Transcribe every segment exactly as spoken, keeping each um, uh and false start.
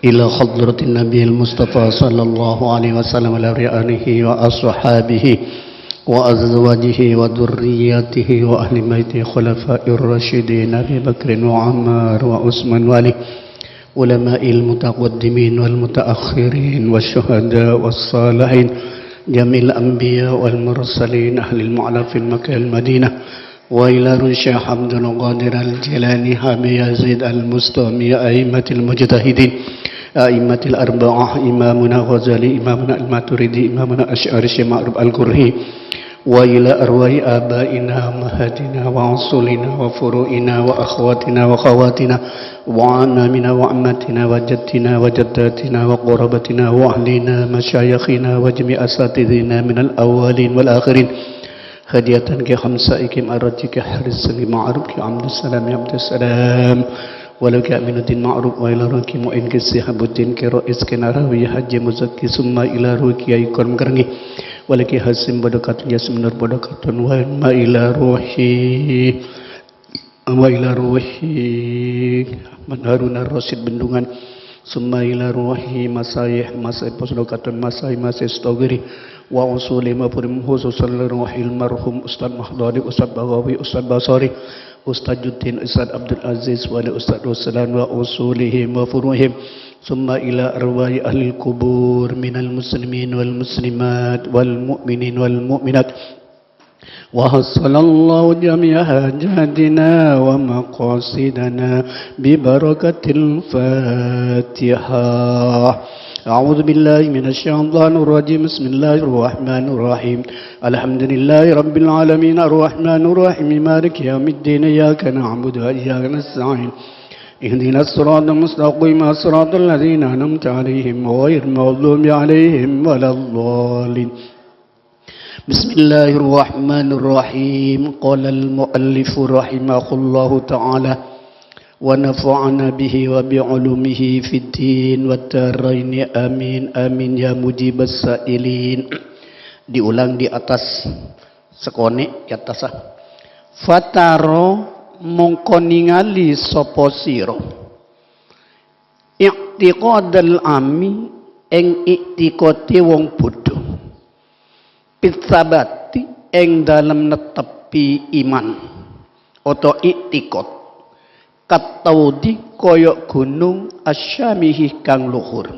إلى حضرة النبي المصطفى صلى الله عليه وسلم وعلى آله وأصحابه وأزواجه وذرياته وأهل بيته خلفاء الراشدين أبي بكر وعمر وعثمان وعلي، علماء المتقدمين والمتأخرين والشهداء والصالحين، جميع الأنبياء والمرسلين، أهل المعلى في مكة المدينة، وإلى روح الشيخ عبد القادر الجيلاني أبي يزيد البسطامي، أئمة المجتهدين، أئمة الأربعة، إمامنا الغزالي، إمامنا الماتريدي، إمامنا الأشعري، الشيخ معروف الكرخي، وإلى أرواح آبائنا وأمهاتنا وأصولنا وفروعنا وأخواتنا وخواتنا وأعمامنا وعماتنا وجدنا وجداتنا وقرابتنا وأهلنا مشايخنا وجميع أساتذتنا من الأولين والآخرين. هدية كي خمسة إكيم أرجي كي حارس كي معروف كي عبد السلام يا عبد السلام. ولو كي أمين الدين معروف وإلى روح كي معين كي شهاب الدين كي رئيس كي نروي حاجي مزكي ثم إلى روح كي أيكون كرني. Walagi Hasyim Bodokatun, Yasin Nur Bodokatun, wa ma ila ruhi, wa ila ruhi Ahmad Harun Ar-Rasyid Bendungan, summa ila ruhi Masayih, Masayih Bodokatun, Masayih, Masayih Stogiri, wa usuli mafurim khususan li ruhil marhum Ustadz Mahdari, Ustadz Bagawi, Ustadz Basari, Ustadz Juddin, Ustadz Abdul Aziz, wa li Ustadz Ruslan, wa usulihim wa furuhim, summa ila arwahi ahlil kubur minal muslimin wal muslimat wal mu'minin wal mu'minat. Wa hassalallahu jami'a hajatina wa maqasidana bi barakatil Fatihah. A'udzu billahi minasy syaithanir rajim. Bismillahirrahmanirrahim. Alhamdulillahi rabbil alamin, arrahmanir rahim, maliki yaumiddin, iyyaka na'budu wa iyyaka nasta'in. Ihdinas siratal mustaqim, siratal ladzina an'amta 'alaihim, ghairil maghdubi 'alaihim waladdallin. Bismillahirrahmanirrahim. Qalal mu'allifu rahimahullahu ta'ala wa nafa'ana bihi wa bi 'ulumihi fid din wad daraini. Amin, amin, ya mujibas sa'ilin. Diulang di atas. Sakonè' è attassa. Fataro mongko ningali sapa sira. I'tiqadal ami ing i'tiqadè wong bodho. Pitsabati ing dalem netteppi iman oto i'tiqad. Kattaudi koyo gunung asyamihi kang luhur.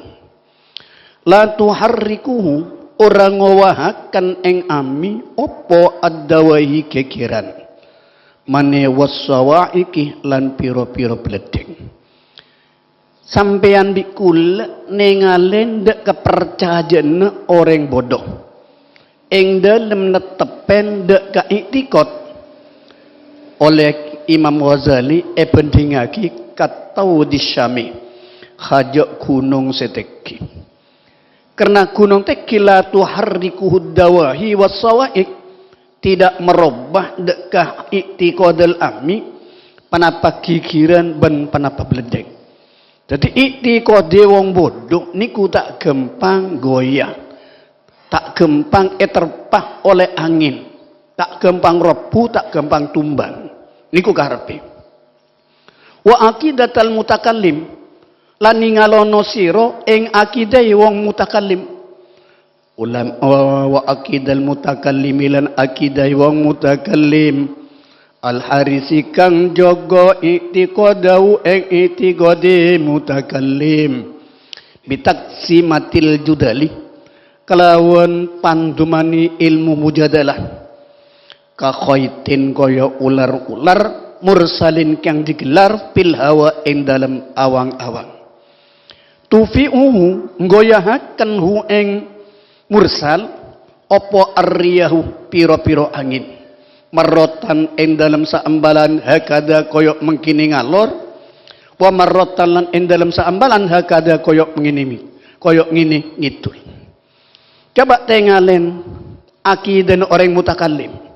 La tuharrikuhu, ora ngowahaken ing ami apa addawahi gegeran, mane wassawaiki lan pira-pira bledheng. Sampeyan bi' kaula nengale dha' kaparcaja'anna oreng bodho. Ing dalem netteppen dha' ka i'tikad, oleh Imam Ghazali ebandhingngagi ka Taudi Syami, haja' gunong se teggi. Karna gunong teggi la tuharrikuhu dawahi was sawa'iq, tidak merubah dha' ka i'tiqadal ami, panapa gigiran ban panapa bledheng. Dadi i'tiqade wong bodho niku ta' gampang goyang. Ta' gampang eterpa oleh angin, ta' gampang robu, ta' gampang tumbang. Niku karepe. Wa aqidatal mutakallim, lan ningalono sira ing akidahe wong mutakallim. Ulam-, wa, wa aqidal mutakallimi, lan akidahe wong mutakallim. Al-harisi kang jaga i'tiqadahu ing i'tiqade mutakallim. Bitaksimatil judali, kalawan pandumani ilmu mujadalah. Ka khaitin kaya ular-ular, mursalin kang digelar fil hawa ing dalem awang-awang. Tufi'uhu, nggoyahaken hu ing mursal, apa arriyahu, pira-pira angin. Marrotan ing dalem saembalan hakada kaya mengkini ngalor, wa marrotan lan ing dalem saembalan hakada kaya mengkini mi-, kaya ngene ngidul. Coba tengalen akidana oreng mutakallim.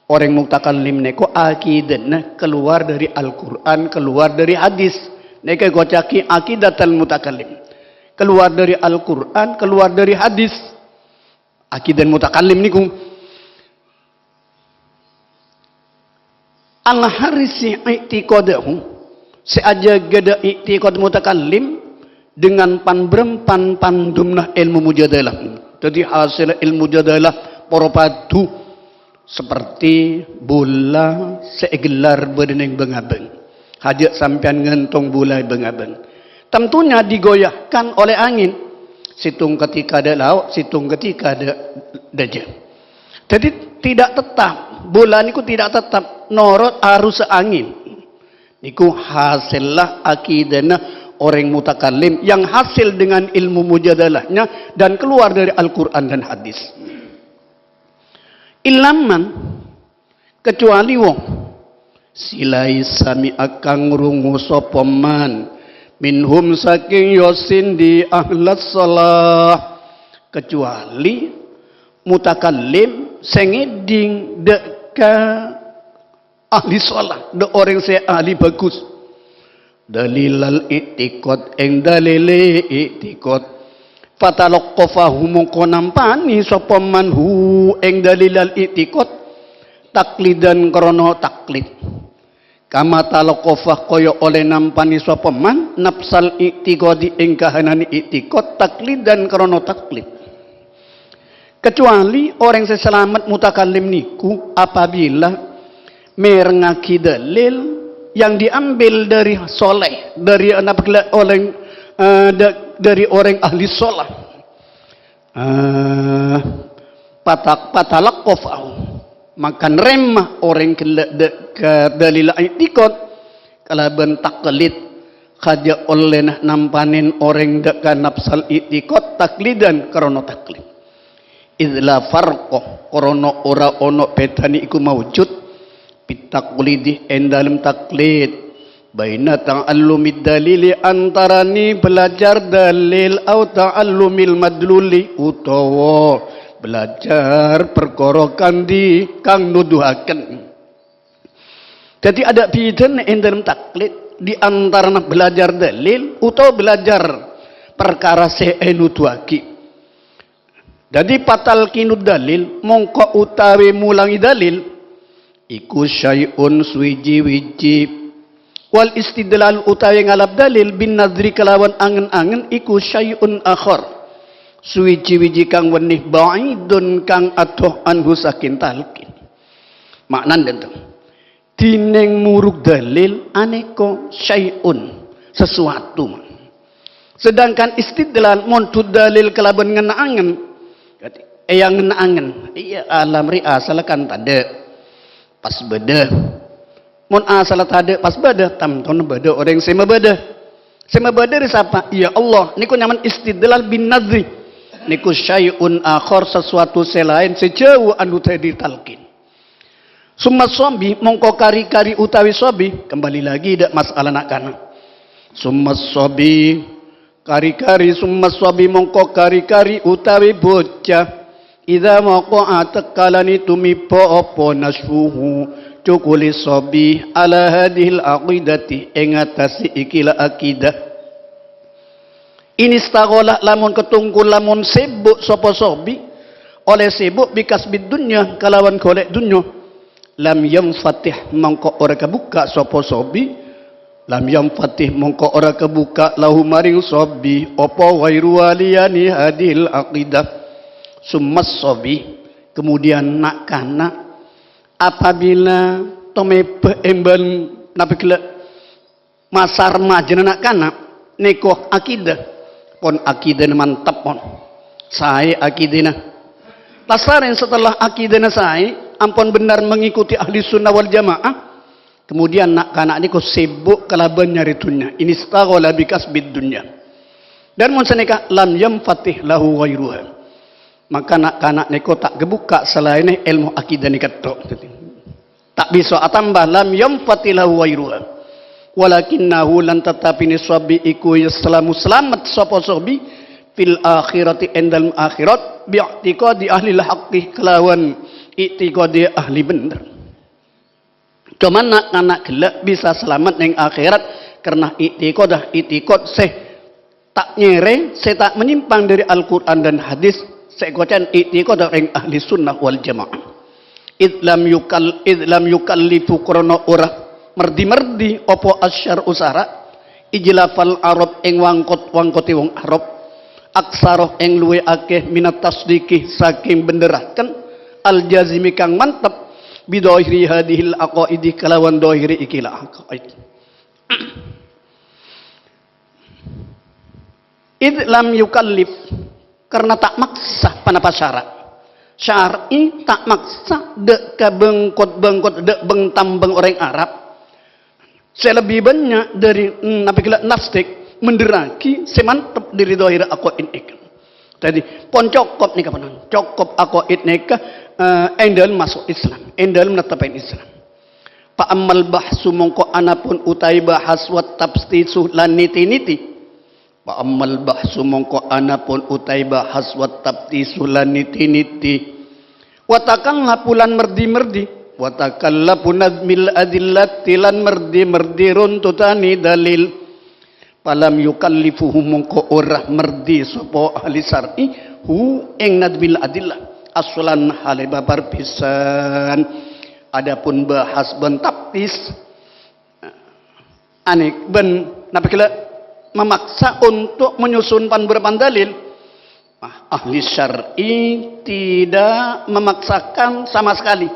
Oreng mutakallim neko akidana keluar dari Al-Quran, keluar dari hadis. Neko kocaki akidatal mutakallim. Keluar dari Al-Quran, keluar dari hadis. Akidan mutakallim niku. Al-harisi i'tiqadahu, se ajaga dha' i'tiqad mutakallim, dengan pan-bârâmpan pandumna èlmo mujadalah. Dhâddhi, hasèlla èlmo mujadalah para padu saperti bola sè èghellâr bâdâ neng bâng-abâng. Hajâ' sampèyan ngantong bola è bâng-abâng. Tentunya digoyahkan oleh angin. Sèttong ketika dâ' lao', sèttong ketika dâ', dâjâ. Jadi, tidak tetap. Bola niku tidak tetap norot arus angin. Niku hasèlla akidana orèng mutakallim yang hasil dengan ilmu mujadalahnya dan keluar dari Al-Quran dan hadis. Illa man, kecuali wong, sè laèssa mè' akang rungu sapa man, minhum saking yâ sèndhi ahlas shalah, kecuali mutakallim sè ngèdhing dâ' ka ahli shalah, dâ' orèng sè ahli bagus. Dalilal i'tiqad, eng dalile i'tiqad. Fatalaqqafahu, mongko nampanè sapa man hu eng dalilal i'tiqad, taqlidan krana taqlid. Kama talaqqafa, kaya oleh nampanè sapa man nafsal i'tiqadi, eng kahananè i'tiqad, taqlidan krana taqlid. Kecuali orèng sè salamet mutakallim niku apabila mèrengngaghi dalil yang diambil dari soleh, dari napa ghellâ' orèng, eh, da-, dari orèng ahli shalah. Eh, patak-, patalaqqaf, maka narèma orèng ghellâ' dâ-, ka dalil i'tiqad kalabân taqlid, hajâ' ollèna nampanè orèng dâ' ka nafsal i'tiqad taqlidan krana taqlid. Idz la farqa, krana ora ana bhidhâna iku maujud, fit taqlidi, eng dâlem taqlid, baina ta'allumid dalili, antarane belajar dalil, au ta'allumil madluli, utawa belajar perkara kandi kang nuduhaken. Dadi, adâ' bhidhâna eng dâlem taqlid, di antarana belajar dalil utawa belajar perkara sè enuduwaghi. Dadi, fatalqinud dalil, mongko utawi mulangi dalil, iku syai'un suwiji-wiji. Wal istidlal, utawi ngalap dalil, bin nadri kalawan angen-angen, iku syai'un akhar. Suwiji-wiji kang wenni, ba'idun kang adoh anhu saking talqin. Ma'nana, Dineng muruk dalil aneko syai'un, sesuatu. Sedangkan istidlal mondhut dalil kalaban ngenna angen. Berarti, eh, yang ngenna angen. Iya, alam ri asal kan tadâ'. Pas bâdâ. Mon asal tadâ' pas bâdâ, tamton bâdâ orèng sè mabâdâ. Sè mabâdâ ri sapa? Iya Allah. Niku nyamana istidlal bin nadri. Niku syai'un akhar, sesuatu sè laèn, sè jhâu anu dhâri talqin. Summa shabi, mongko kari-kari utawi shabi, kembali lagi dâ' masalah na'-kana'. Summa shabi, kari-kari, summa shabi, mongko kari-kari utawi bocah. Idza waqa'a, tatkala nitu mèppo apa nashuhu, cokole shabi, ala hadhil aqidati, eng atase iki la akidah. In istaghala, lamon katongkol, lamon sibuk sapa shabi, oleh sibuk bi kasbid dunya, kalawan golek dunya, lam yanfatih, mongko ora kabukka' sapa shabi, lam yanfatih, mongko ora kabukka' lahu maring shabi, apa ghairu waliyani hadhil aqidah. Summa shabi, kemudian na'-kana', apabila tomèbâ emban nabi gella' masa remajana na'-kana', nèko akidah. Pon akidahna mantep, pon. Saè akidahna. Lastarèn setelah akidahna saè, ampon bendhâr mengikuti ahli sunnah wal jamaah, kemudian na'-kana' nèko sibuk kalabân nyarè dhunnya. In istaghala bi kasbid dunya. Dan mon sanèka lam yanfatih lahu ghairuha. Maka na'-kana' nèko ta' gabukka' salaènna èlmo akidah nèka tok. Ta' bisa atamba, lam yanfatih lahu ghairuha. Walakinnahu, lan tatapine shabi iku yaslamu, salamet sapa shabi, fil akhirati, ing dalem akhirat, bi'tiqadi ahlil haqqi, kelawan i'tiqadi ahli bener. Cuman na'-kana' gella' bisa salamet neng akhirat karena i'tiqadah, i'tiqad sè ta' nyèrè, sè ta' menyimpang dari Al-Qur'an dan hadis, sè èkocan i'tiqad orèng ahli sunnah wal jamaah. Id lam yukal-, id lam yukallifu, krana ora merdi-merdi apa asy-syar'u sara', Ijlafal Arab ing wangkot-wangkote wong Arab, aksaro ing luwih akeh minat tasdiki saking benderaken, al-jazimi kang mantep, bidhahiri hadhil aqaidi kalawan dhahiri ikilah aqaid. Id lam yukallif, karena ta' maksa panapa syara'. Syar'i ta' maksa, dha' ka bengkot-bengkot, dha' beng-tambeng oreng Arab. Sè lebbi bannya' dhâri, mm, napa ghellâ' nastik, mendherraghi sè mantep dhâri dhahir aqaid nèka. Dhâddhi, pon cokop nèka, pon cokop aqaid nèka, eh, è dhâlem maso' Islam, è dhâlem nettepè Islam. Fa ammal bahsu mongko anapun utawi bahas wa taftisu lan niti-niti. Fa ammal bahsu mongko anapun utawi bahas wa taftisu lan niti-niti. Wa takallafu lan merdi-merdi. Wa takallafu nazmil adillati lan merdi-merdi runtutane dalil. Falam yukallifuhu mongko ora merdi sapa ahli syar'i hu ing nadmil adillah. Aslan hale babar pisan. Adapun bahas ban taftis, ane, ban napa ghellâ' memaksa untuk menyusun pan-bârâmpan dalil. Ah, ahli syar'i tidak memaksakan sama sekali.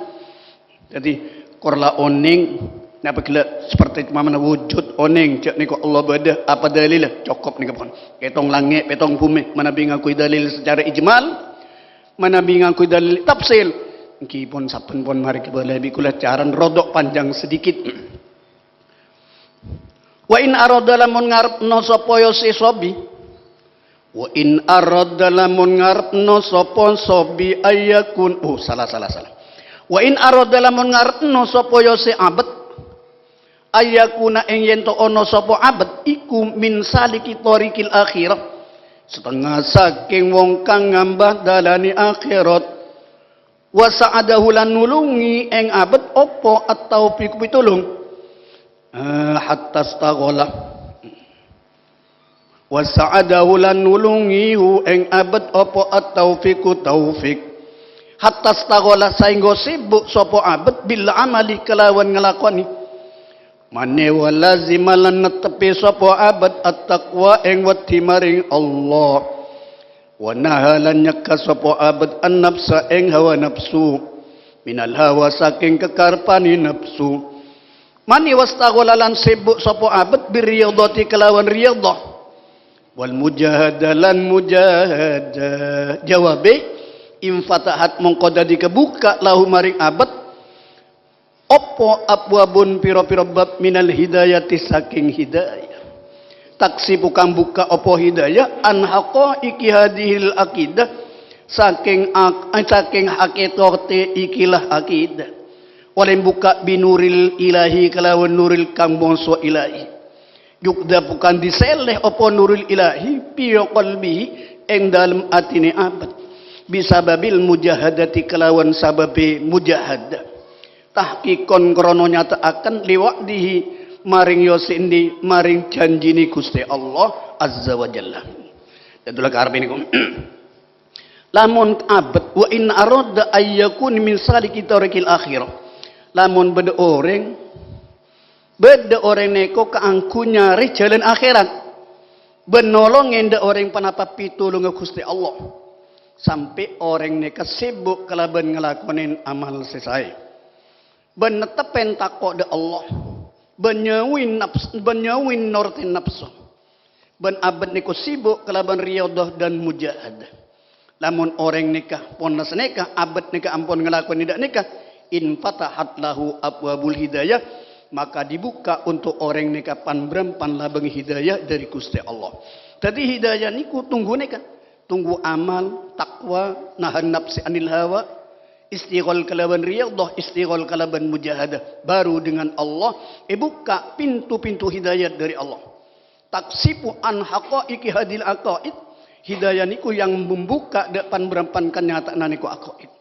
Jadi, kor la oneng, napa ghellâ' seperti mamana wujud oneng, jhâ' nèko Allah bâdâ, apa dalil? Cokop nèko pon. Kètong langngè', pètong bhumè, manabi ngangguy dalil secara ijmal, manabi ngangguy dalil tafsil. Èngghi pon sabbhân pon marè kabâlâ bi' kaulâ carana rodok panjang sedikit. Wa in arada lamun ngarepno sapa ya si sobi. Wa in arada lamun ngarepno sapa sobi ayyakun. Oh, salah, salah, salah. Wa in arada lamun ngarepno sapa ya si abet. Ayyakuna ing yen to ana sapa abet iku min saliki thariqil akhirah. Setengah saking wong kang ngambah dalane akhirat. Wa sa'adahu lan nulungi ing abet apa at-taufiq pitulung. Eh, hatta staghola. Wa sa'adahu lan nulungi hu ing abet apa at-taufiqu taufik. Hatta staghola saenggo sibuk sapa abet bil amali kalawan nglakoni. Mane wa lazima lan netepi sapa abet at-taqwa ing wedi maring Allah. Wa naha lan nyegah sapa abet an-nafsa ing hawa nafsu. Minal hawa saking kakarepane nafsu. Mani wastaghola lan sibuk sapa abet birriyadhati kalawan riyadhah. Wal mujahadah lan mujahadah. Jawabe, infatahat mongko dadi kebuka lahu maring abet. Apa abwabun pira-pira bab minal hidayati saking hidayah. Taksifu kang buka apa hidayah an haqaiqi hadhil aqidah saking ak-, saking hakikate ikilah akidah. Oleh buka binuril ilahi kalawan nuril kang bangsa ilahi. Yukdafu kang diseleh apa nuril ilahi fi qalbihi ing dalem atine abet. Bisababil mujahadati kalawan sababe mujahadah. Tahqiqon krana nyata'aken liwa'dihi maring ya sing endi, maring janjine Guste Allah Azza wa Jalla. Dadula karepe niku. Lamun abet, wa in arada ayyakun min saliki thariqil akhirah. Lamun bâdâ oreng, bâdâ oreng neko kaanggu nyare jalan akhirat. Bân nolonge dâ' oreng panapa pitulunga Guste Allah. Sampe' oreng neka sibuk kalaban ngalakonen amal se sae. Bân nettepèn tako' dâ' Allah, bân nyauwi naps-, bân nyauwi norte napso, bân abet nèko sibuk kalabân riyadhah dan mujahadah. Lamon orèng nèka pon sanèka, abet nèka ampon ngalakonè dâ' nèka, infatahat lahu abwabul hidayah, maka dibuka untuk orèng nèka pan-brampan labâng hidayah dâri Ghustè Allah. Dhâddhi hidayah nèko tunggu nèka. Tunggu amal, taqwa, nahan nafsi anil hawa, istighal kalaban riyadhah, istighal kalaban mujahadah. Baru dengan Allah èbukka' pintu-pintu hidayat dâri Allah. Taksifu an haqaiqi hadil aqaid. Hidayah niku yang membuka dâ' pan-brampan kanyataanna niku aqaid.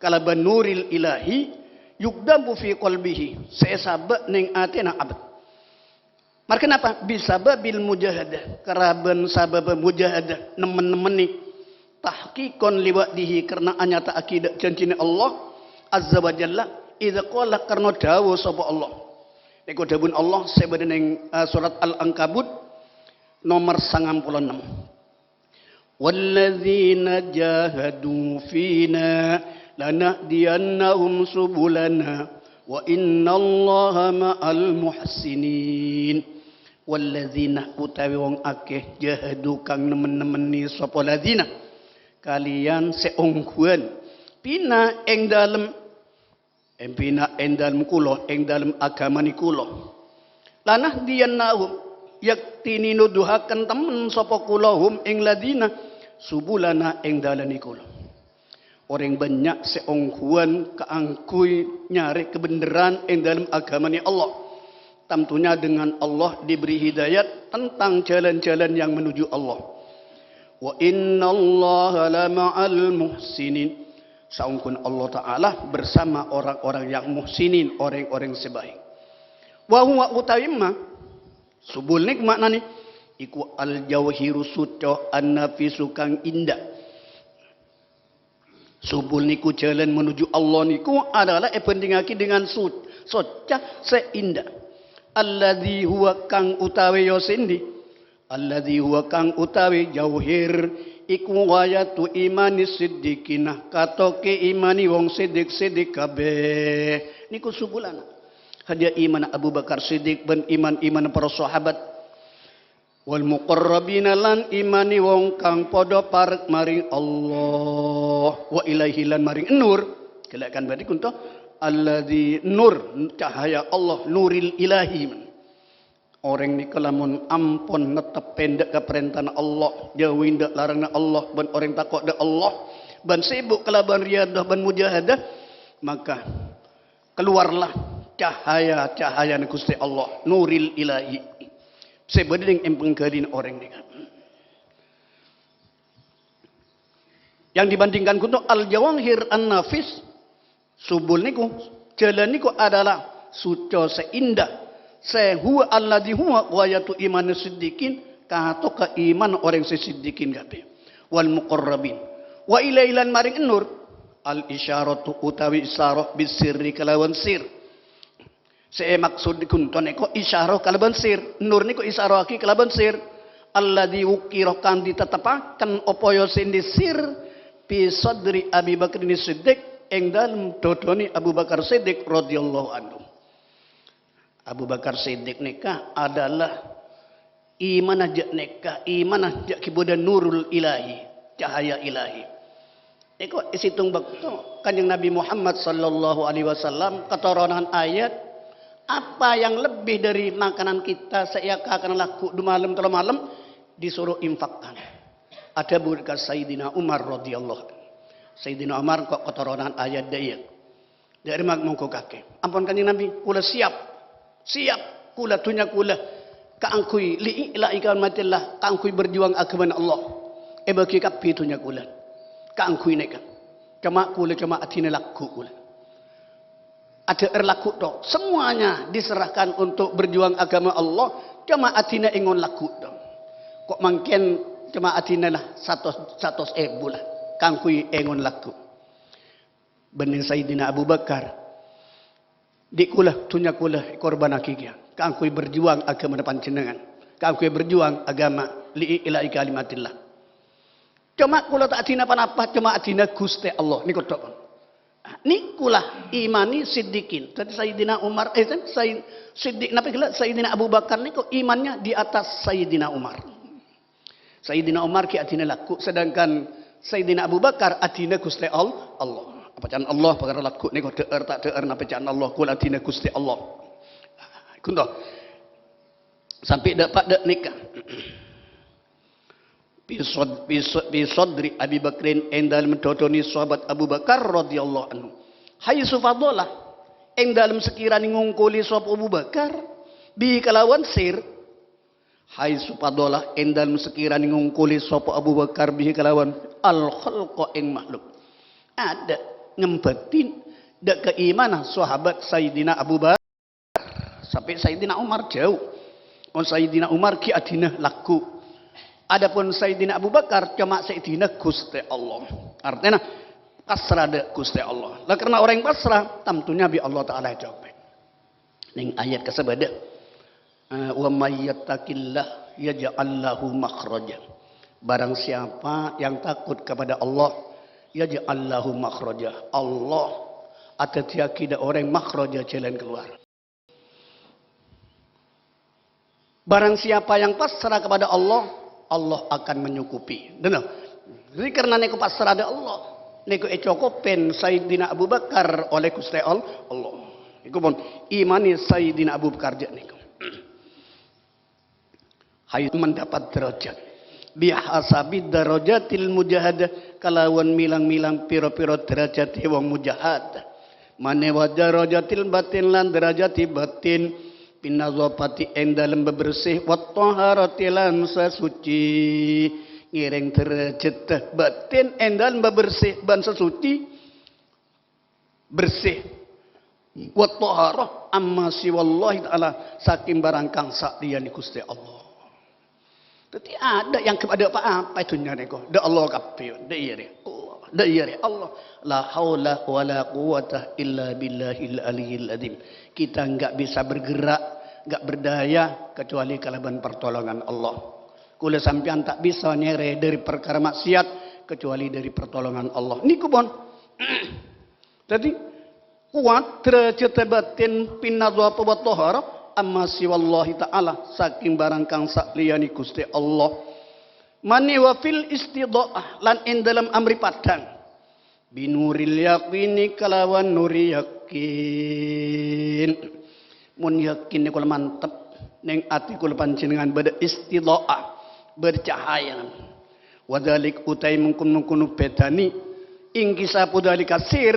Kalaban nuril ilahi yukdamu fi qalbihi. Sè èsabâ' neng atèna abet. Marga napa? Bisababil mujahadah, kalaban sabâbâ mujahadah, nemmen-nemmennè, tahqiqon liwa'dihi, karna anyata'aghi dâ' janjina Allah Azza wa Jalla, idza qala, karna dâwuh sapa Allah, Nèko dhâbuna Allah sè bâdâ neng, eh, surat Al-Ankabut nomer sangang polo ennem. "Walladzina jahadu fina lanahdiyannahum subulana wa innallaha ma'al muhsinin." Walladzina utawi wong akèh jahadu kang nemen-nemeni sapa ladzina kaliyan sè ongghuwân fina ing dâlem Empina ing dâlem kaulâ, ing dâlem aghâmanè kaulâ. Lanahdiyannahum, yaktènè nodhuwâghâ temmen sapa kaulâ hum ing ladzina, subulana ing dâlannè kaulâ. Orèng bânnya' sè ongghuwân kaangghuy nyarè kabhendherran ing dâlem aghâmanè Allah. Tantonya dengan Allah diberi hidayat tentang jalan-jalan yang menuju Allah. "Wa innallaha lama'al muhsinin." Saongghuna Allah Ta'ala bersama orang-orang yang muhsinin, orèng-orèng sè baik. "Wa huwa utawi ma, subul nèko ma'nanè, iku al-jauhiru succa an-nafisu kang indah." Subul nèko jalan menuju Allah nèko adalah èbhândhingngaghi dengan su-, succa sè indah. Alladzi huwa kang utawi ya sèndi. Alladzi huwa kang utawi jauhir iku ghayatu imani siddiqina, katokè imanè wong siddiq-siddiq kabèh. Nèko subulana. Hadja imanna Abu Bakar Siddiq bân iman-iman para sahabat. "Wal muqarrabina" lan imanè wong kang padâ parek maring Allah. "Wa ilaihi" lan maring Nur. Ghellâ' kan bâdhi kunto. Alladzi nur, cahaya Allah, nuril ilahi. Orèng nèka lamon ampon nettep pendek ka parèntana Allah, jauhi dâ' laranganna Allah, bân orèng tako' dâ' Allah, bân sibuk kalabân riyadah bân mujahadah, maka keluarlah cahaya-cahayana Ghustè Allah, nuril ilahi, sè bâdâ neng èng pangghâlina orèng nèka. Yang dibandingkan kunto al-jawahir an-nafis, subul nèko, jalan nèko adalah succa sè indah, sè huwa alladzi huwa ghayatu imani siddiqin, katoka iman orèng sè siddiqin kabèh. Wal muqarrabin. Wa ilaihi lan maring nur, al-isyaratu utawi isyarah bisirri kalawan sir. Sè èmaksod ghun panèka isyarah kalabân sir. Nur nèko isyarahaghi kalabân sir. Alladzi wukkira kang ditettepaken apa ya sèndi sir fi sadri Abi Bakrin Siddiq, ing dâlem dodonè Abu Bakar Siddiq radhiyallahu anhu. Abu Bakar Siddiq nèka adalah imanna jhâ' nèka, imanna jhâ' ghi' bâdâ nurul ilahi, cahaya ilahi. Nèko è sèttong bâkto Kanjeng Nabi Muhammad sallallahu alaihi wasallam katoronan ayat, "Apa yang lebih dari makanan kita sè èakakana lagghu' du malem tello malem, disuruh infakkan." Adhâbu ka Sayyidina Umar radhiyallahu anhu. Sayyidina Umar ko' katoronan ayat dâ' iyâ. Dâri mak-, mongghu kakè. Ampon Kanjeng Nabi, "Kaulâ siap. Siap. Kaulâ, dhunnya kaulâ. Kaangghuy li'i la'i kalimatillah. Kaangghuy berjuang aghâmana Allah. Èbâghi kabbhi dhunnya kaulâ. Kaangghuy nèka. Coma kaulâ, coma adina lagghu' kaulâ. Adhâ'âr lagghu' to. Semuanya diserahkan untuk berjuang agama Allah. Coma adina èngon lagghu' to. Ko' mangkèn coma adina la satos, satos èbu la. Kaangghuy èngon lagghu'." Bânnè Sayyidina Abu Bakar, "Dhi' kaulâ, dhunnya kaulâ èkorbhânnaghi kèya kaangghuy berjuang aghâmana panjhennengngan, kaangghuy berjuang aghâma li'i ila'i kalimatillah. Coma kaulâ ta' adina pa-napa, coma adina Ghustè Allah." Nèko tok. Nèko la imanè siddiqin. Dhâddhi Sayyidina Umar, eh, Say-, Siddiq, napa ghellâ', Sayyidina Abu Bakar nèko imannya di atas Sayyidina Umar. Sayyidina Umar ghi' adina lagghu', sedangkan Sayyidina Abu Bakar adina Ghustè All-, Allah. Apa ca'an Allah, parkara lagghu' nèko dâ'âr ta' dâ'âr, napa ca'an Allah, kaulâ adina Ghustè Allah. Ghun to. Sampè' dâ', pa-, dâ' nèka. Fi sad-, fi sad-, fi sadri Abi Bakrin, ing dâlem dodonè sahabat Abu Bakar radhiyallahu anhu. Haitsu fadhala, ing dâlem sakèranè ngongkolè sapa Abu Bakar, bi kalawan sir, Haitsu fadhala, ing dâlem sakèranè ngongkolè sapa Abu Bakar bihi kalawan al-khalqa ing makhluk. Adâ' ngembhâtin dâ' kaimanan sahabat Sayyidina Abu Bakar. Sampè' Sayyidina Umar jhâu. Oh, Sayyidina Umar ghi' adina lagghu'. Adapun Sayyidina Abu Bakar coma sè èdina Ghustè Allah. Artèna pasra dâ' Ghustè Allah. Lah, karna orèng pasra, tantonya bi' Allah Ta'ala ècobâ. Neng ayat kasabâdâ, eh, "Wa may yattaqillah yaj'al lahu makhraja." Barang siapa yang takut kepada Allah, yaj'al lahu makhraja. Allah adhâddhiyâghi dâ' orèng makhraja, jalan keluar. Barang siapa yang pasrah kepada Allah, Allah akan menyukupi. Dengar. Jadi karena nèko pasrah dâ' Allah. Nèko ècokobhi Sayyidina Abu Bakar oleh Ghustè All-, Allah. Nèko pon imanè Sayyidina Abu Bakar jâ' nèko. Hay mendapat derajat. Bihasabi darajatil mujahadah, kalawan milang-milang pira-pira derajaté wong mujahadah. Mane wa darajatil batin lan derajati batin. Pinazofati ing dalem bebersih, wa taharati lan sasuci. Ngiring derajat batin ing dalem bebersih ban sasuci. Bersih. Wa taharah amma siwallahi ta'ala, saking barang kang saliyane Guste Allah. Dadi adha yang kep-, adha pa-apa e dunnya niko. Dha Allah kabeh. Dha iya re. Allah. Dha iya re. Allah. La haula wa la quwwata illa billahil aliyyil adzim. Kita enggak bisa bergerak, enggak berdaya kecuali kalaban pertolongan Allah. Kula sampeyan tak bisa nyere dari perkara maksiat kecuali dari pertolongan Allah. Niku pon. Dadi, kowat derajat batin pinadhapa wa tahara amma siwallahi ta'ala, saking barang kang saliyane Guste Allah. Mane wa fil istidha'ah, lan ing dalem amri padhang. Binuril yaqini, kalawan nuri yakin. Mon yakin niku mantep, neng ati kula panjenengan badha istidha'ah, bercahaya. Wa dzalik utawi mengkon-mengkono bedane, ingkisapu dzalika sir,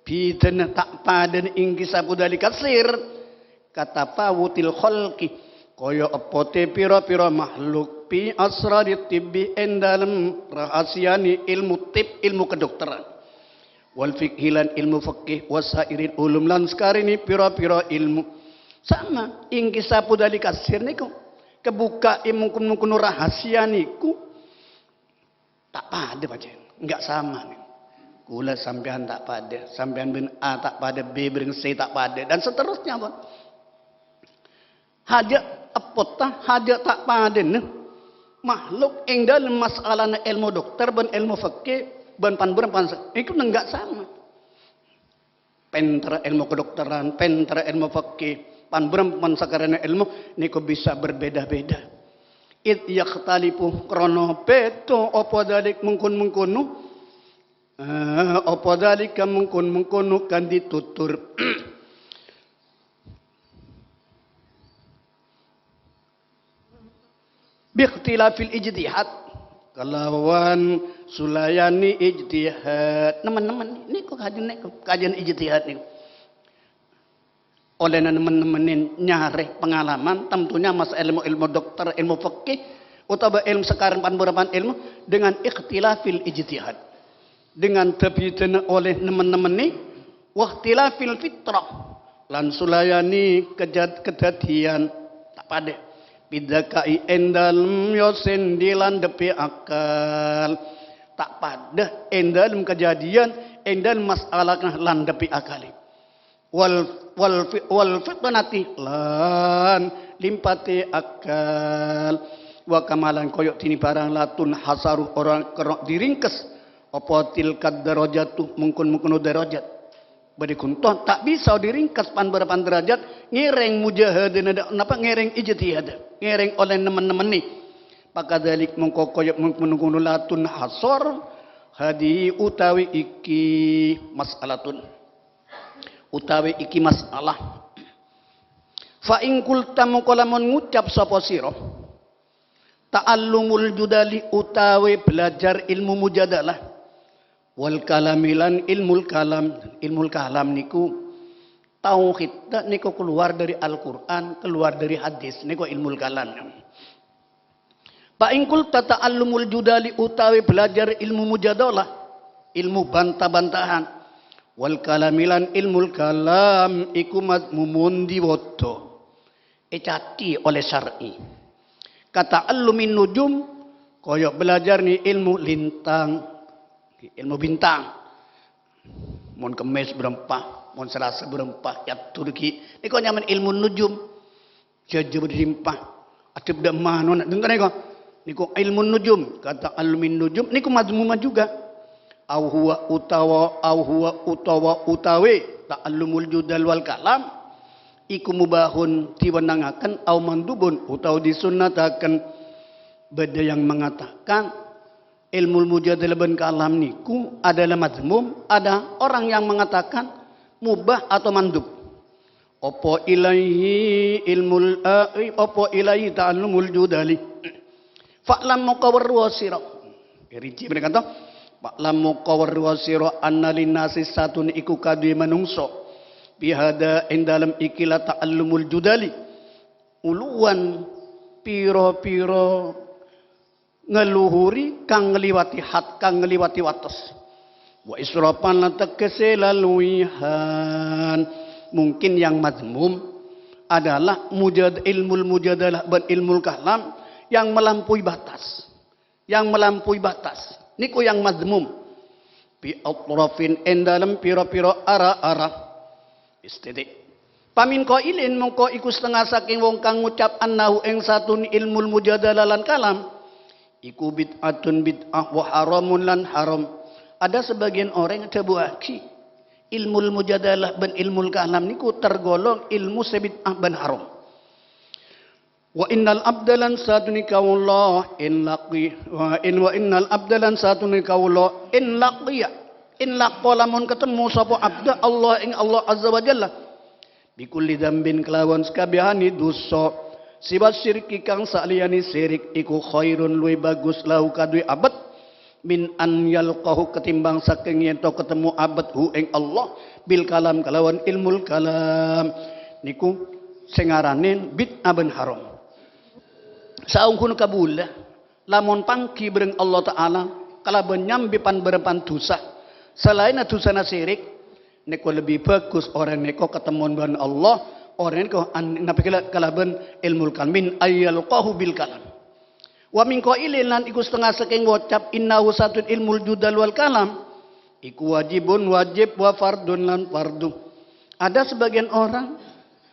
bidana ta' padana ingkisapu dzalika sir, katafawutil khalqi, kaya epote pira-pira makhluk, fi asrarit tibbi, ing dalem rahasiyane ilmu tib, ilmu kedokteran. Wal fiqhi lan ilmu fikih, wasairil ulum lan sakarene pira-pira ilmu. Sama, ingkisapu dzalika sir niku. Kebuka mengkon-mengkono rahasia niku. Ta' padha, pancen. Enggak sama, nih. Kula sampean ta' padha, sampean ben A ta' padha, B bareng C ta' padha, dan seterusnya, pon. Haja' eppota, haja' ta' padhana. Makhluk ing dalem masalana ilmu dokter ban ilmu fikih ban pan-, pan-, iku enggak sama. Pènterra èlmo kedokteran, pènterra èlmo fikih, pan-, bârâmpan sakarana èlmo nèko bisa berbeda-beda. Id yakhtalifu, krana beda apa dzalik mengkon-mengkono, eh, apa dzalika mengkon-mengkono kanthi tutur. Biikhtilafil ijtihad, kalawan sulayane ijtihad. Nemen-nemen niku kajen niku, kajen ijtihad niku. Oleh nemen-nemenin nyare pengalaman, tentunya mas ilmu-ilmu dokter, ilmu fikih, utawa ilmu sekarang pan-, bârâmpan ilmu dengan ikhtilafil ijtihad. Dengan tabidana oleh nemen-nemeni, wakhtilafil fitrah, lan sulayani kejad-, kedadiyan ta' padha. Bidzakai endalem yo sendi landhepe akal. Ta' padha endalem kejadian, endalem masalah landhepe akale. Wal, wal fi-, wal fitnati lan limpati akal. Wa kamalan koyok dini barang latun hasaru orang kerok diringkes. Apa tilkad darajatu mengkon-mengkono darajat. Badi gunto, tak bisa diringkas pan-, bârâmpan derajat, ngereng mujahadana da-, napa ngereng ijtihad, ngereng oleh nemen-nemeni. Pakadzalik mongko kaya meng-, mengkono latun hasor, hadi utawi iki mas'alatun. Utawi iki masalah. Fa in qulta mongko lamun ngucap sapa sira, ta'allumul judali utawi belajar ilmu mujadalah. Wal kalami lan ilmul kalam. Ilmul kalam niku tauhid, ta' niku keluar dari Al-Qur'an, keluar dari hadis. Niku ilmul kalam. Fa in qulta ta'allumul judali utawi belajar ilmu mujadalah, ilmu bantah-bantahan. Wal kalami lan ilmul kalam iku mazmumun diwoto. Ècaci oleh syar'i. Ka ta'allumin nujum, kaya belajar ni ilmu lintang, ilmu bintang. Mon Kemis bârâmpa, Mon Selasa bârâmpa èatur ghi'. Nèko nyamana ilmu nujum. Jhâjâ bâdâ dimpa. Adhep dâ' manona. Dântè nèko. Nèko ilmu nujum. Kata ilmu nujum. Nèko madhmuma juga. Au huwa utawa, au huwa utawa utawi. Ta'allumul judal wal kalam. Iku mubahun diwenangaken, au mandubun, utawa disunnataken. Bâdâ yang mengatakan, ilmu mujadalah bân kalam niku adalah madhmum, ada orang yang mengatakan mubah atau mandub. Apa ilaihi ilmul, eh, apa ilaihi ta'allumul judali. Fa'lam mongko weruwa sira. Rinci bhender kanto. Fa'lam mongko weruwa sira anna linnasi satune iku kaduwe manungsa. Bihada ing dalem iki la ta'allumul judali. Uluwan pira-pira ngaluhuri kang ngliwati had, kang ngliwati wates. Wa israfan lan tegese laluihan. Mungkin yang madhmum adalah mujad-, ilmul mujadalah bân ilmul kalam yang melampaui batas. Yang melampaui batas. Niku yang madhmum. Bi atrafin ing dalem pira-pira ara-ara. Wis titik. Famin qailin mongko iku setengah saking wong kang ngucap annahu ing satune ilmul mujadalah lan kalam iku bid'atun bid'ah wa haramun lan haram. Ada sebagian orang dhâbuwaghi ilmul mujadalah bân ilmul kalam niku tergolong ilmu sè bid'ah bân haram. Wa innal abda lan satune kawula in laqi-, wa in, wa innal abda lan satune kawula in laqiya, in laqa lamun ketemu sapa abda Allah ing Allah Azza wa Jalla. Bikulli dzambin kelawan sakabehane dosa. Siwa syirki kang saliyane syirik iku khairun luwih bagus lahu kaduwe abet. Min an yalqahu ketimbang saking yen to ketemu abet hu ing Allah bil kalam kalawan ilmul kalam. Niku sing ngarane bid'ah bân haram. Saongghuna kabula, lamon panggi bâreng Allah Ta'ala kalabân nyambi pan-bârâmpan dusa, salaènna dusana syirik, nèko lebbi bhâghus orèng nèko katemmowan bân Allah, orèng nèko an-, nabi kala-, kalabân ilmul kalam, min ayyalqahu bil kalam. Wa min qailin lan iku setengah saking wocap innahu satun ilmul judal wal kalam, iku wajibun wajib wa fardun lan fardu. Ada sebagian orang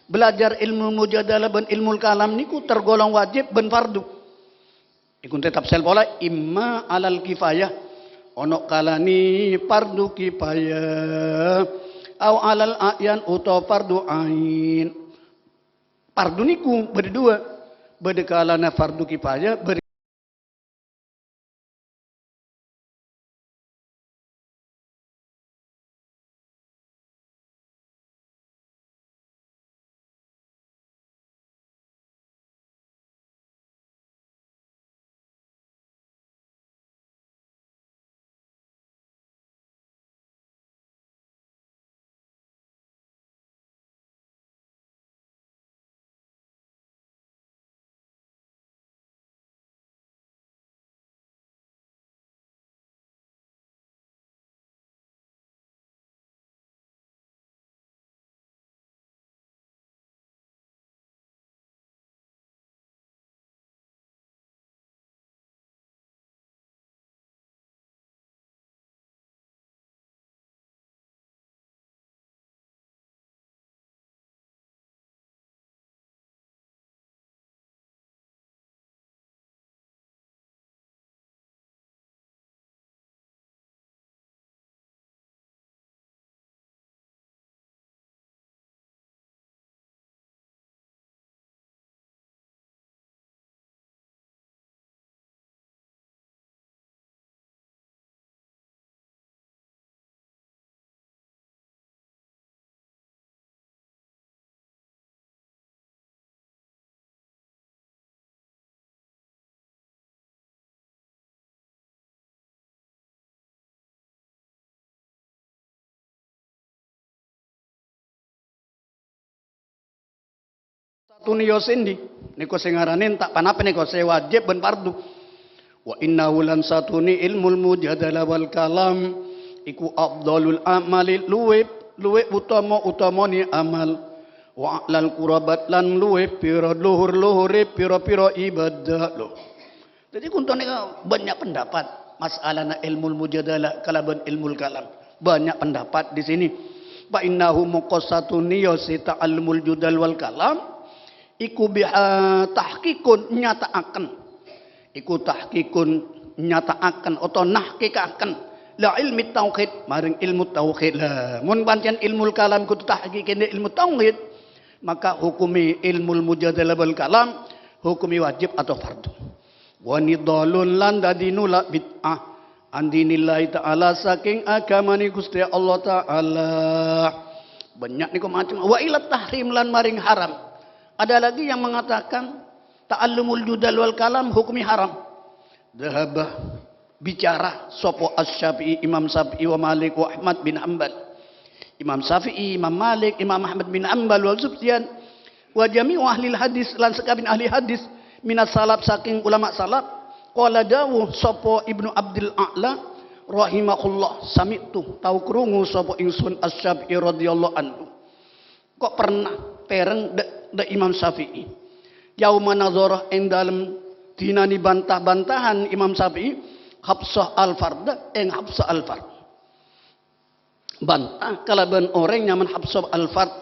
belajar ilmu mujadalah bân ilmul kalam niku tergolong wajib bân fardu. Iku ente tafsir pola, imma alal kifayah, ono kalane fardu kifayah, au alal a'yan utawa fardu ain. Fardu niku bâdâ dua, bâdâ kalana fardu kifayah, bâdâ Satune ya sè endi? Nèko sè ngarane ta' ponapa nèko sè wajib bân fardu. Wa innahu lan satune ilmul mujadalah wal kalam iku afdhalul amali luwih, luwih utama-utamane amal. Wa a'lal qurbat lan luwih pira luhur-luhure pira-pira ibadah. Loh. Jadi, kunto nèka banyak pendapat masalana ilmul mujadalah kalabân ilmul kalam. Banyak pendapat di sini. Fa innahu maqsatun niyya si ta'allumul judal wal kalam, iku biha tahqiqun nyata'aken. Iku tahqiqun nyata'aken oto nahqiqaken la ilmi tauhid maring ilmu tauhid. Lah, mon pancen ilmul kalam kudu tahqiqe ilmu tauhid, maka hukume ilmul mujadalah wal kalam hukume wajib atau fardu. Wa nidhalun lan dadi nolak bid'ah an dinillahi ta'ala saking agamane Guste Allah Ta'ala. Banyak niku macam. Wa ila tahrim lan maring haram. Ada lagi yang mengatakan ta'allumul judal wal kalam hukumnya haram. Dhahaba bicara sapa Asy-Syafi'i, Imam Syafi'i wa Malik wa Ahmad bin Hambal. Imam Syafi'i, Imam Malik, Imam Ahmad bin Hambal wa Sufyan wa jami'u ahlil hadis lan sakabin ahli hadis minas salaf saking ulama salaf. Qala dawuh sapa Ibnu Abdul A'la rahimahullah, sami'tu tau krungu sapa ingsun Asy-Syafi'i radhiyallahu anhu. Kok pernah pereng dha', dha' Imam Syafi'i. Yauma nadhara ing dalem dinane bantah-bantahan Imam Syafi'i, Hafsah Al-Fard, ing Hafsah Al-Fard. Bantah kalaban oreng nyaman Hafsah Al-Fard.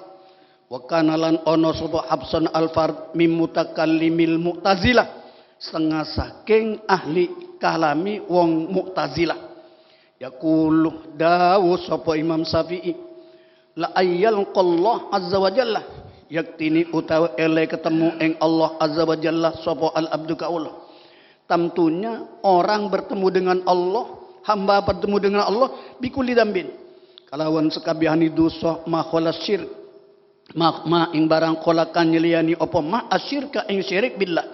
Wa kana lan ana sapa Hafsah Al-Fard mim mutakallimil Mu'tazilah. Setengah saking ahli kalami wong Mu'tazilah. Yaqulu, dawuh sapa Imam Syafi'i, "La ayyalqallah azza wa jalla," yaktine utawi ele ketemu ing Allah azza wa jalla sapa al-abdu kaula. Tamtunya orang bertemu dengan Allah, hamba bertemu dengan Allah, bikulli dambin, kalawan sakabehane dosa, ma khala syirk, ma, ma ing barang khalakan nyeliyani apa ma asyirka ing syirik billah.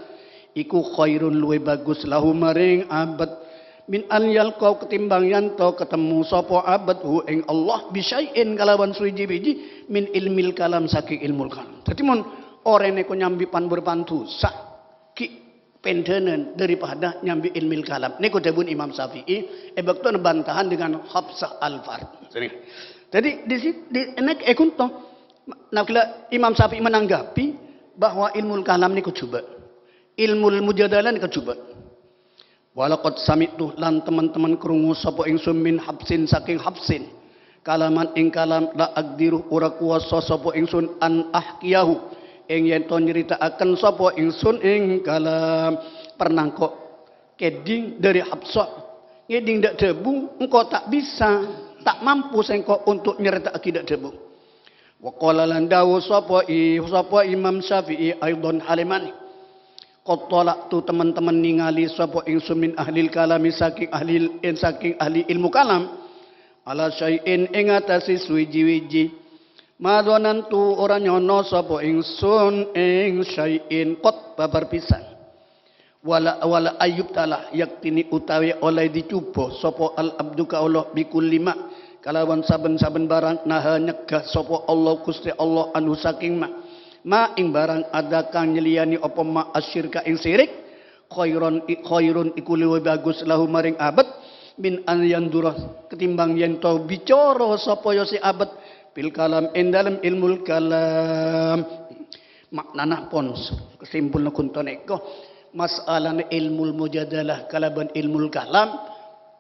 Iku khairun luwih bagus lahu maring abad min an yalqa ketimbang yanto ketemu sapa abad hu ing Allah bisyai'in kalawan suwiji-wiji min ilmil kalam saking ilmul kalam. Dadi mon oreng niku nyambi pan-, berpan dosa, gi' pendhanan daripada nyambi ilmil kalam. Niku dawuh Imam Syafi'i e bakto bantahan dengan Hafsah Al-Fard. Jadi di sit-, di, nek e kunto, nah, kala Imam Syafi'i menanggapi bahwa ilmul kalam niku juba. Ilmul mujadalah niku juba. Walaqad sami'tu lan teman-teman krungu sapa ingsun min Hafsin saking Hafsin. Kalaman ing kalam la aqdiru ora kuwasa sapa ingsun an ahkiyahu ing yen to nyeritaaken sapa ingsun ing kalam. Pernah kok keding dari Hafsah ngeding dak dabu, engko tak bisa, tak mampu sengko untuk nyeritaake dak dabu. Wa qala lan dawuh sapa i-, sapa Imam Syafi'i aidon halimani. Qad tala'tu teman-teman ningali sapa ingsun min ahlil kalami saking ahli, saking ahli ilmu kalam. Ala syai'in ing atase suwiji-wiji. Ma dzanantu ora nyono sapa ingsun ing syai'in qad babar pisan. Wala, wala ayyub tala yaktini utawi oleh dicuba sapa al abdu kaula bikulli ma kalawan saben-saben barang naha nyegah sapa Allah Gusti Allah anhu saking ma. Ma ing barang ada kang nyeliyani apa ma asyirka ing sirik. Khairon i-, khairun iku luwih bagus lahu maring abet min an yandura ketimbang yen to bicara sapa ya si abet bil kalam ing dalem ilmul kalam. Maknana pon kesimpulna ghun toneko masalana ilmul mujadalah kalaban ilmul kalam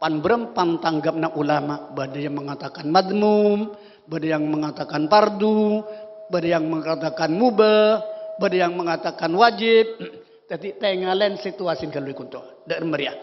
pan berempan tanggapna ulama, bada yang mengatakan madmum, bada yang mengatakan fardu, bada yang mengatakan mubah, bada yang mengatakan wajib. Jadi tengalen situasi kalau ikunto, dak meriah.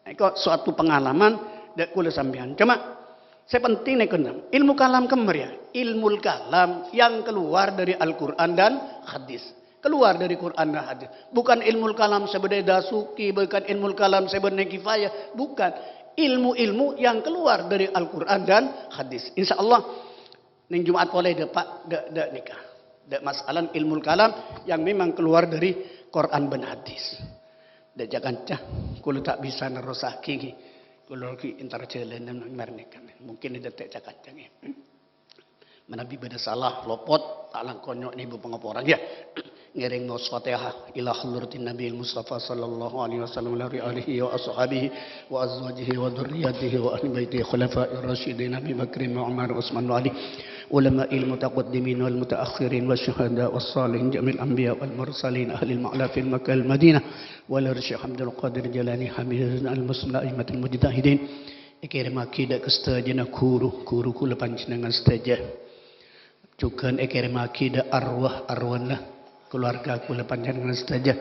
Eko suatu pengalaman dak kula sampean. Cuma saya penting nek ilmu kalam kemeriah. Ilmu kalam yang keluar dari Al-Quran dan hadis. Keluar dari Quran dan hadis. Bukan ilmu kalam sebagai dasuki, bukan ilmu kalam sebagai kifayah, bukan. Ilmu-ilmu yang keluar dari Al-Quran dan hadis. Insya Allah, ning Jumat pole depak, dak, dak nikah. Dak masalah ilmu kalam yang memang keluar dari Quran dan hadis. Dak jakanca, kula tak bisa nerusake. Kula lagi entar jalan mernikan. Mungkin ada tek jakanca. Manabi bada salah, lopot, tak langkonyo nibu pangaporan. Ya. Ngiring maos Fatihah ila hadratin Nabi Mustafa sallallahu alaihi wasallam wa ala alihi wa ashabihi wa azwajihi wa dzurriyyatihi wa ahli baitihi khulafa'ir rasyidin Abi Bakrin wa Umar Utsman wa Ali ulama'il mutaqaddimin wal mutaakhirin wa syuhada was salihin jamil anbiya wal mursalin ahlil ma'lafil Makkah al Madinah wal Syekh Abdul Qadir Jalani Habibina al Muslim aimatil mujtahidin. Ekirimagi dak ka sadajana guru, guru kula panjenengan sadaja. Jhughân èkèrèmmaghi dâ' arwah-arwana kalowarga kaulâ panjhennengngan sadhâjâ.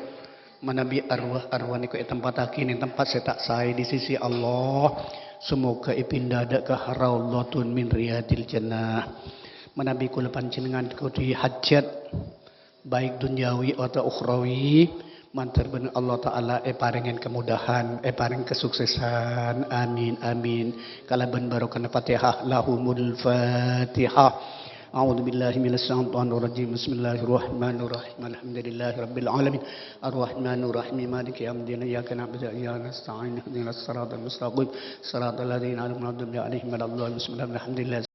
Manabi arwah-arwa nèko ètempattaghi neng tempat sè ta' saè di sisi Allah, samoghâ èpinda dâ' ka raudhatun min riyadil jannah. Manabi kaulâ panjhennengngan kodhu hajat, baik dunyawi otabâ ukhrawi, mandhâr bân Allah Ta'ala èparèngè kamudahan, èparèngè kasuksesan. Amin, amin. Kalabân barokahna Fatihah, lahumul Fatihah. أعوذ بالله من الشيطان الرجيم. بسم الله الرحمن الرحيم. الحمد لله رب العالمين. الرحمن الرحيم. مالك يوم الدين. إياك نعبد وإياك نستعين. اهدنا الصراط المستقيم. صراط الذين أنعمت عليهم غير المغضوب عليهم ولا الضالين. بسم الله. الحمد لله.